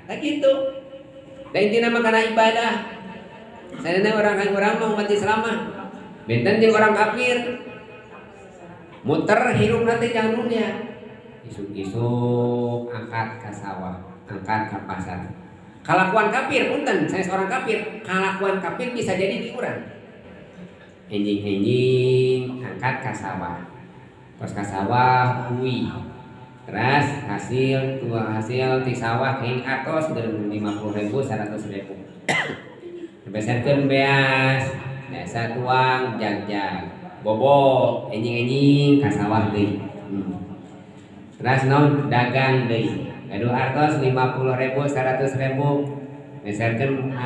Tah kitu. Da intina mah kana ibadah. Sadayana orang mah umat Islam mah benten jeung orang kafir. Muter hirupna teh jang dunia. Isuk-isuk angkat ka sawah, angkat ka pasar. Kalakuan kafir punten, saya seorang kafir, kalakuan kafir bisa jadi di urang. Enjing-enjing angkat ka sawah. Tos ka sawah uwi. Terus hasil tua hasil ti sawah kain atos 50.000 100.000. Beserkeun beas, biasa tuang jag-jag. Bobo enjing-enjing ka sawah deui. Terus naon dagang deui. Gaduh artos 50.000 100.000. Meserkeun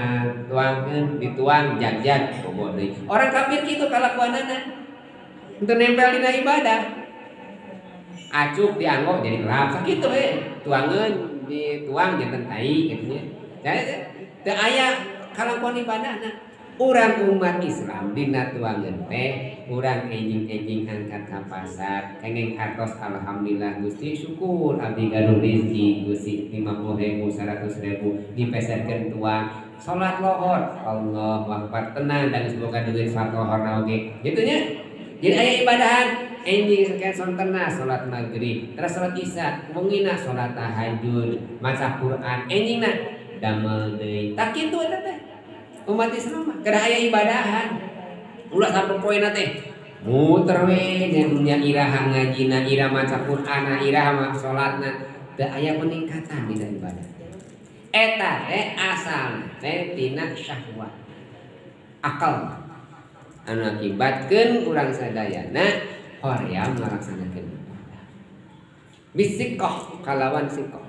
tuangkeun dituang jag-jag bobo deui. Orang kafir kitu kalakuanana. Henteu nempel dina ibadah. Acuk dianggo jadi gelap sakitu we. Tuangeun dituang janten tai kitu nya. Teu aya kalakuan ibadahna. Urang umat Islam dina tuangeun teh urang enjing-enjing angkat ka pasar kenging artos alhamdulillah Gusti syukur abdi gaduh rezeki Gusti 50.000 100.000 dipeserkeun tuang salat lohor Allahu akbar tenang dan geus boga duit salat lohorna oge kitu nya. Jadi aya ibadahan enjing sakian sontena salat maghrib terus salat isya wengina salat tahajud maca Quran enjingna damel deui tah kitu eta teh umat Islam mah kada aya ibadahan ulah sampai poena teh muter we nya dunia iraha ngajina iraha maca Qur'ana iraha salatna teu aya peningkatan dina ibadah eta teh asal teh tina syahwat akal anu akibatkeun urang sadayana hoream ngalaksanakeun ibadah bisikoh kalawan sikoh